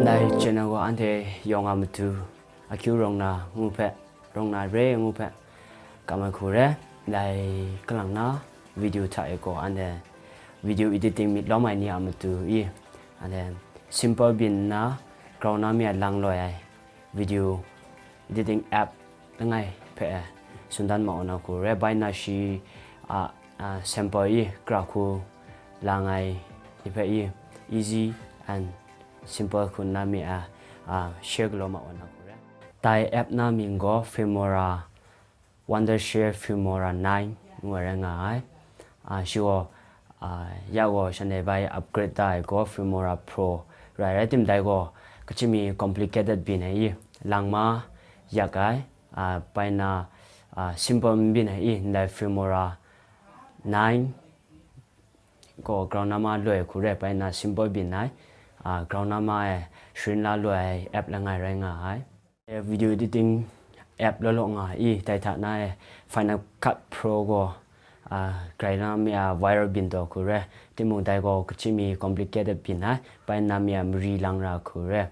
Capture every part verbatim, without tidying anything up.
Ndai channel gaw anhte yawng a matu akyu rawng na ngu hpe, rawng na re ngu hpe, kam ai hku re. Ndai kalang na video hta e gaw anhte video editing myit lawm ai ni a matu i, anhte simple byin nna grau na mi a lang loi ai video editing app langai hpe tsun dan ma wa na hku re. Bai nna shi a, a, sample i gra hku lang ai ni hpe i easy and simple hku nna mi a, a, share galaw ma wa na hku re. Dai app na mying gaw Filmora, Wondershare Filmora nine ngu ai rai nga ai. A, shi gaw, a, ya gaw shanhte bai upgrade da ai gaw Filmora Pro rai, rai tim dai gaw kachyi mi complicated byin ai i, lang ma yak ai, a, bai nna, a, simple n byin ai i, ndai Filmora nine gaw grau na ma loi hku re, bai nna simple byin ai, a, grau na ma e sharin la loi ai app langai rai nga ai. E, video editing app law law nga i, dai hta na e Final Cut Pro gaw, a, grai na mi a viral byin taw hku re, timung dai gaw kachyi mi complicated byin ai, bai nna mi a mari lang ra hku re,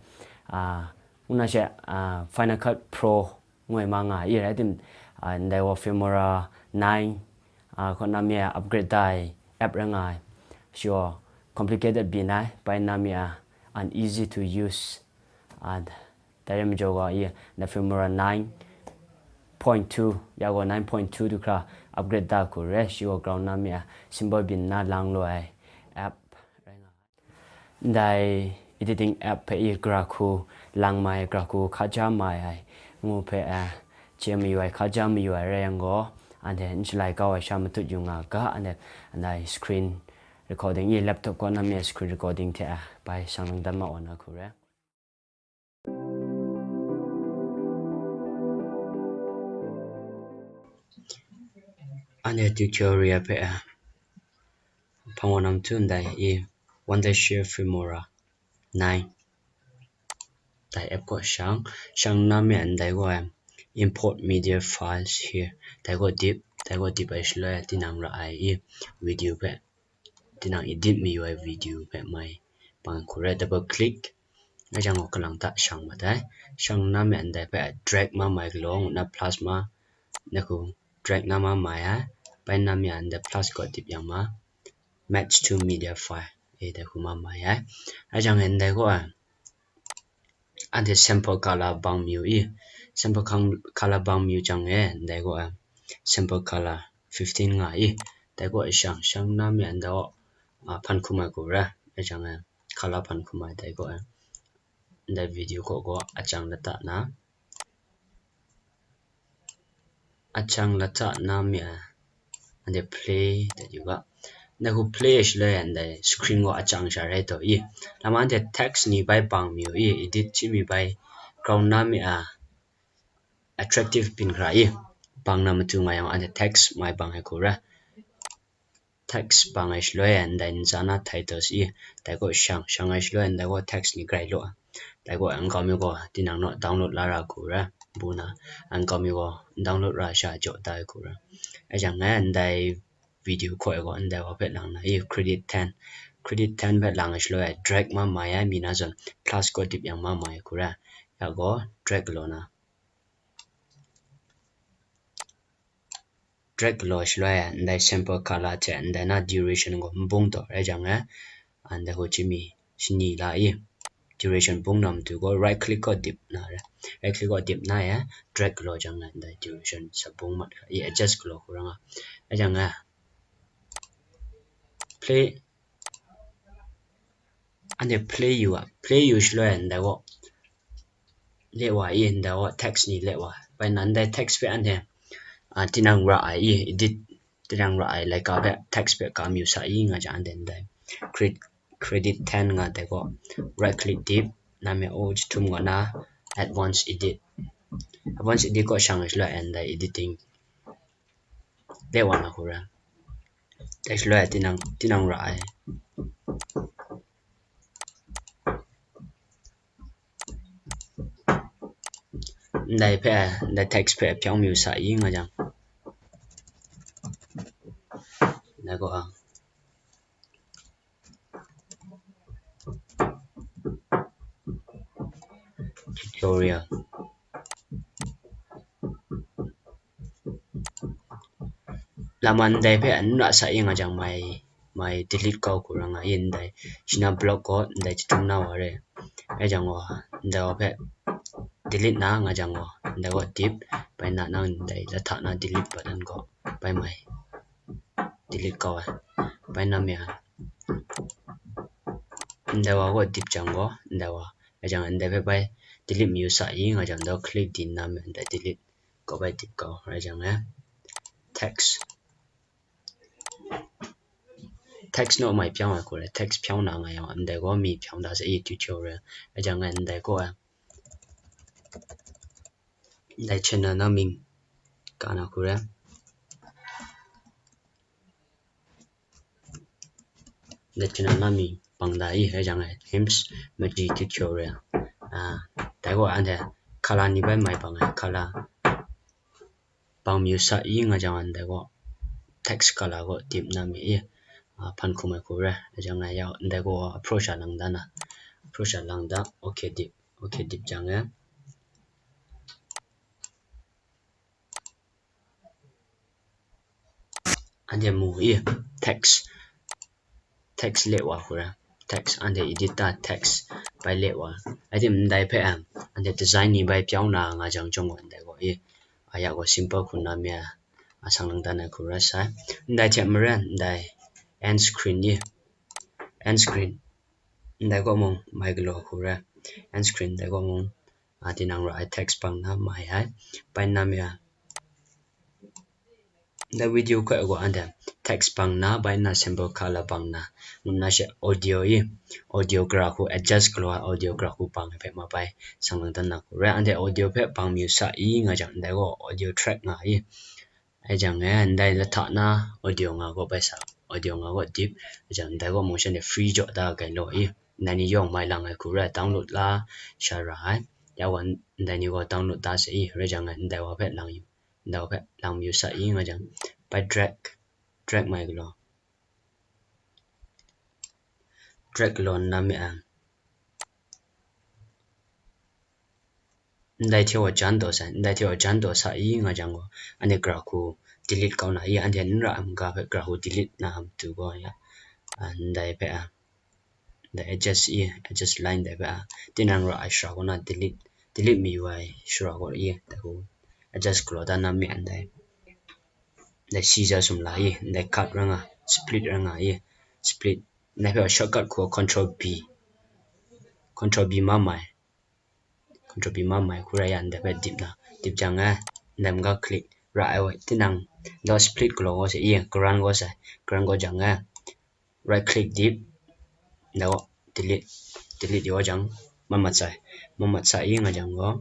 a, ngu na she, a, Final Cut Pro ngoi ma nga i, rai tim, a, ndai gaw Filmora nine, a, kaw na mi a upgrade da ai app rai nga ai. Shi gaw complicated byin ai, bai nna mi a uneasy to use, a, dai re majaw gaw i, ndai Filmora nine point two, ya gaw nine point two du hkra upgrade da hku re, shi gaw grau na mi a simple byin nna lang loi ai app rai nga ai. Ndai editing app hpe i gra hku lang mai, gra hku hkaja mai ai ngu hpe, a, chye mayu ai, hkaja mayu ai rai yang gaw, anhte n shalai kau ai sha matut yu nga ga, anhte ndai screen recording i, laptop kaw na mi a screen recording hte, a, bai shang lang dan ma wa na hku re. Anhte tutorial hpe, a, hpang wa na matu ndai i Wondershare Filmora nine dai app kaw shang, shang na mi ndai gaw, a, import media files here, dai gaw dip, dai gaw dip ai shaloi, a, tinang ra ai i video hpe, tinang edit mayu ai video hpe mai bang hku re, double click, a jang gaw kalang ta shang mat ai. Shang na mi ndai hpe drag ma mai galaw ngu na plus ma, dai hku drag na ma mai ai. Bai na mi a ndai plus kaw dip yang ma, match to media file, e, dai hku ma mai ai. A jang e ndai gaw, a, anhte sample color bang mayu i, sample color bang mayu jang e, ndai gaw, a, sample color fifteen nga i, dai gaw shang, shang na mi ndai gaw, a, hpan hkum ai hku re, a jang e color hpan hkum ai, dai gaw, a, ndai video kaw gaw achang lata na, achang lata na mi a, anhte play dat yu ga. Ndai hku play ai shaloi, ndai screen gaw achang sha rai taw i, lama anhte text ni bai bang mayu i, edit chye mi bai grau na mi a, attractive byin hkra i, bang na matu nga yang anhte text mai bang ai hku ra. Text bang ai shaloi, ndai ntsa na titles i, dai gaw shang, shang ai shaloi, ndai gaw text ni grai law, dai gaw nkau mi gaw tinang naw download la ra hku ra, bu na, nkau mi gaw download ra sha jaw da ai hku ra. A jang e ndai video hkaw e gaw ndai wa hpe lang na i, credit ten, credit ten hpe lang ai shaloi, drag ma mai ai, mi na zawn plus kaw dip yang ma mai hku ra, ya gaw drag galaw na, drag galaw shaloi, ndai sample color hte ndai na duration gaw n bung taw rai jang e, ndai hku chye mi shani la i, duration bung na matu gaw right click kaw dip na re, right click kaw dip na e, drag galaw jang e, ndai duration sa bung mat hkra i, adjust galaw hku ra nga. Rai jang e, play, anhte play yu a, play yu shaloi ndai gaw le wa i, ndai gaw text ni le wa. Bai na ndai text hpe anhte, a, tinang ra ai i, edit tinang ra ai laika hpe text hpe ka mayu sa i nga jang, anhte ndai credit, credit ten nga dai gaw right click dip, na me o jahtum gaw na advanced edit. Advanced edit kaw shang ai shaloi ndai editing le wa na hku ra. Dai shaloi tinang, tinang ra ai. Ndai hpe, ndai text hpe hpyang mayu sa i nga jang, ndai gaw, a, tutorial. Lama ndai hpe n ra sa i nga jang mai, mai delete kau hku ra nga i ndai. Shina block gaw ndai chyahtum na wa re. Rai jang gaw, ndai wa hpe delete na nga jang gaw, ndai gaw dip, bai na nang ndai lahta na delete button gaw, bai mai delete kau ai. Bai nam ya. Ndai wa gaw dip jang gaw, ndai wa. Rai jang ndai hpe bai delete mayu sa i nga jang, ndai click di nam ya, ndai delete gaw bai dip kau. Rai jang e. Text. Text naw mai pyang ai hku re, text pyang na nga yang, ndai gaw mi pyang da sa i tutorial. Rai jang e, ndai gaw e. Ndai channel na ming ka na hku re. Ndai channel na ming pang da i, rai jang e, Hims Maji Tutorial. Ah, dai gaw anhte color ni bai mai pang ai, color pang mayu sa i nga jang ndai gaw text color gaw dip na mi i, ah, hpan hkum ai hku re. Rai jang e, yau ndai gaw approach a lang dan na, approach a lang dan, okay dip, okay dip jang e. Anhte mu i, text, text le wa hku ra, text anhte edit ta text bai le wa. Rai tim ndai hpe, em, anhte design ni bai pyang na nga jang chyawm gaw ndai gaw i, a ya gaw simple hku na mi a, a sang lang dan ai hku ra sai. Ndai hte maren ndai end screen i, end screen ndai gaw mung mai galaw hku ra, end screen ndai gaw mung, a, tinang ra ai text pang na mai ai. Bai na mi a, ndai video hkoi gaw anhte text pang na, bai na symbol color pang na, ngu na she audio i, audio gra hku adjust galaw ai, audio gra hku pang ai hpe ma bai sang lang dan na hku re. Anhte audio hpe pang mayu sa i nga jang, ndai gaw audio track nga i. Rai jang e, ndai lahta na audio nga gaw bai sa, audio nga gaw dip, rai jang ndai gaw mung shanhte free jaw da gai law i, ndai ni yawng mai lang ai hku re, download la sha ra ai. Ya gaw ndai ni gaw download da sa i, rai jang e, ndai wa hpe lang yu, ndai wa hpe lang mayu sa i nga jang, bai drag, drag mai galaw. Drag galaw nna mi a, ndai hte wa jan taw sai, ndai hte wa jan taw sa i nga jang gaw, anhte gra hku delete kau na i, anhte n ra ai ga hpe gra hku delete na matu gaw ya, a, ndai hpe a, ndai adjust i, adjust line ndai hpe a, tinang ra ai shara kaw na delete, delete mayu ai shara kaw i, dai hku adjust galaw dan na mi ndai. Ndai scissor sum la i, ndai cut ra nga, split ra nga i, split. Ndai hpe shortcut hku control B, control B ma mai, control B ma mai hku ra ya, ndai hpe dip na, dip jang e, ndai mung ga click ra ai wa, tinang, ndai split galaw gaw sai i, grand gaw sai, grand gaw jang e, right click dip, ndai gaw delete, delete yaw jang, mamat sai, mamat sa i nga jang gaw,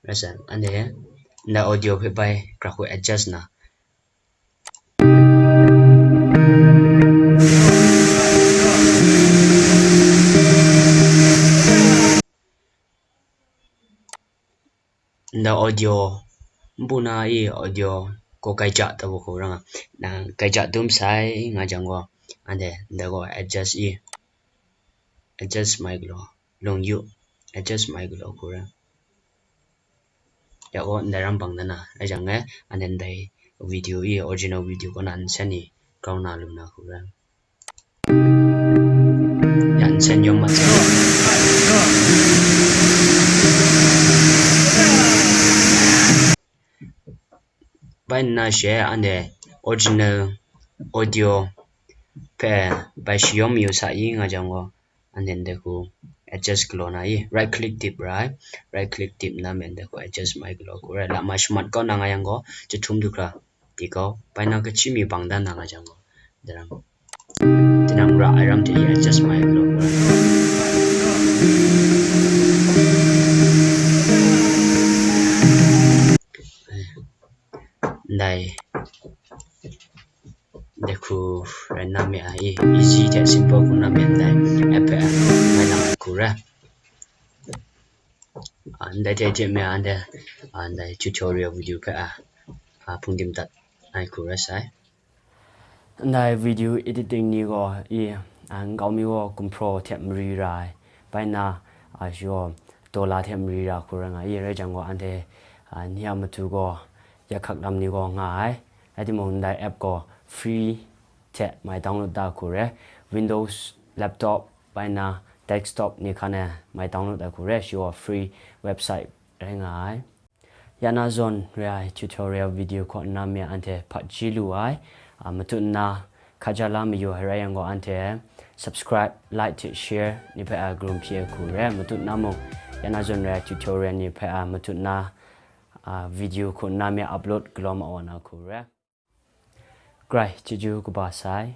rai sai, anhte ndai audio hpe bai gra hku adjust na, ndai audio npu na i audio gaw gaija tabu hku ra nga, nang gaija dum sai nga jang gaw, anhte ndai gaw adjust i, adjust mai galaw, lung yu, adjust mai galaw hku ra. Ya gaw ndai ram bang dan na, rai jang e, anhte ndai video i, original video kaw na nsen i, grau na lu na hku ra. Ya nsen yawm mat sai. Bai nna she anhte original audio hpe bai shayawm mayu sa i nga jang gaw, anhte ndai hku adjust galaw na i, right click dip ra ai, right click dip nna me ndai hku adjust mai galaw hku rai, lama shamat kau na nga yang gaw, jahtum du hkra di kau, bai na kachi mi bang dan na nga jang gaw, daram tinang ra ai ram hte i adjust mai galaw hku rai. Ndai, ndai hku rai na mi a i, easy hte simple hku na mi ndai app hpe mai lang ai hku rai. A, ndai hte hte mi a, ndai, a, ndai tutorial video hpe a, a, hpung dim dat ai hku rai sai. Ndai video editing ni gaw i, A, nkau mi gaw gumhpraw hte mari ra ai, bai nna, a, shi gaw dollar hte mari ra hku rai nga i, rai jang gaw, anhte, a, ni a matu gaw, yahkak lam ni gaw nga ai, rai timung, ndai app gaw free hte mai download da hku re, Windows laptop, bai nna desktop ni hkan e mai download da hku re, shi gaw free website rai nga ai. Ya na zawn re ai tutorial video hkaw nna mi anhte hpat ji lu ai, a, matut nna hkaja la mayu ai rai yang gaw, anhte subscribe, like hte share ni hpe a karum hpyi ai hku re, matut nna mung ya na zawn re ai tutorial ni hpe a matut nna, a, video hkaw nna mi upload galaw ma wa na hku re. Grai chyeju kaba sai.